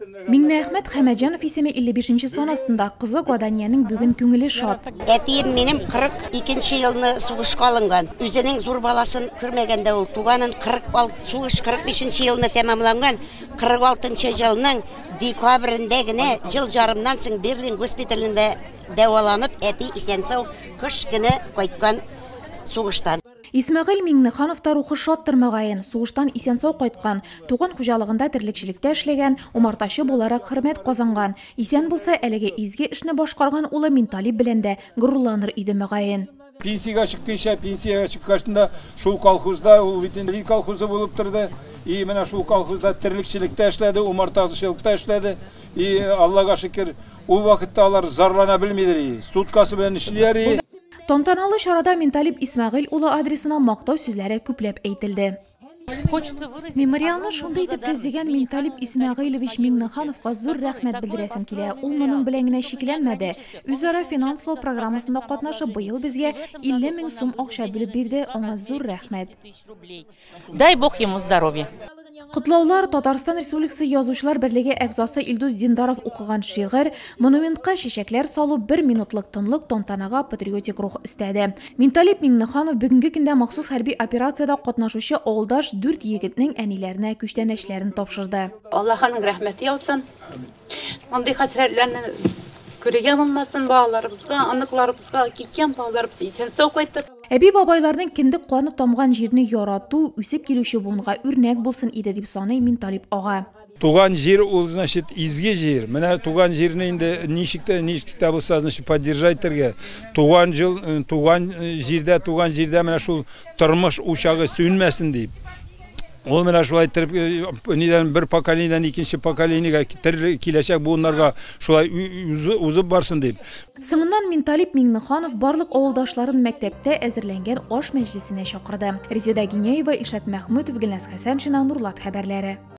Миңнеәхмәт Хәмәтҗанов исеме 55 нче сан астында. Кызы Гаданиянең бүген күңеле шат. Әтием минем 42 нче елны сугышка алынган. Үзенең зур баласын күрмәгән дә ул. Туганын 46, сугыш 45 нче елны тәмамланган, 46 нчы елның декабрендә генә, ел ярымнан соң Берлин госпиталендә дәваланып, әти исән-сау кыш көне кайткан сугыштан. Исмәгыйль Миңнеханов та рухы шаттыр, мөгаен. Сугыштан исән-сау кайткан, туган хуҗалыгында терлекчелектә эшләгән, умартачы буларак хөрмәт казанган. Исән булса, әлеге изге эшне башкарган улы Минталип белән дә горурланыр иде, мөгаен. Пенсиягә чыкканча, пенсиягә чыккачтын да шул колхозда, ул бит инде Ленин колхозы булып торды. И менә шул колхозда терлекчелектә эшләде, умартачылыкта эшләде. И Аллага шөкер, ул вакытта алар зарлана белмидер и, суткасы белән эшлиләр и. Тантаналы чарада Минталип Исмәгыйль улы адресына мактау сүзләре күпләп әйтелде. Мемориалны шундый итеп төзегән Минталип Исмәгыйлевич Миңнехановка зур рәхмәт белдерәсем килә. Ул моның белән генә чикләнмәде. Үзара финанслау программасында катнашып, быел безгә 50 мең сум акча бүлеп бирде, аңа зур рәхмәт. Дай бог ему здоровья. Котлаулар, Татарстан Республикасы Язучылар берлеге әгъзасы Илдус Диндаров укыган шигырь, монументка чәчәкләр салу, бер минутлык тынлык тантанага патриотик рух өстәде. Минталип Миңнеханов бүгенге көндә махсус хәрби операциядә катнашучы авылдаш дүрт егетнең әниләренә күчтәнәчләрен тапшырды. Аллаһының рәхмәте яусын. Мондый хәсрәтләрне күрергә булмасын балаларыбызга, оныкларыбызга, киткән балаларыбыз исән-сау кайтып. Әби-бабайларның кендек каны тамган җирне ярату үсеп килүче буынга үрнәк булсын иде, дип саный Минталип ага. Туган җир ул, значит, изге җир. Менә туган җирне инде ничек тә, ничек тә булса, значит, поддержать итәргә. Туган җыл, туган җирдә, туган җирдә менә шул тормыш учагы сүнмәсен дип. Ул менә шулай иттереп, нидән бер поколениедән икенче поколениегә киләчәк буыннарга шулай узып барсын дип. Соңыннан Минталип Миңнеханов барлык авылдашларын мәктәптә әзерләнгән аш мәҗлесенә чакырды. Резеда Гиняева, Илшат Мәхмүтов, Гөлназ Хәсәншина, Нурлат хәбәрләре.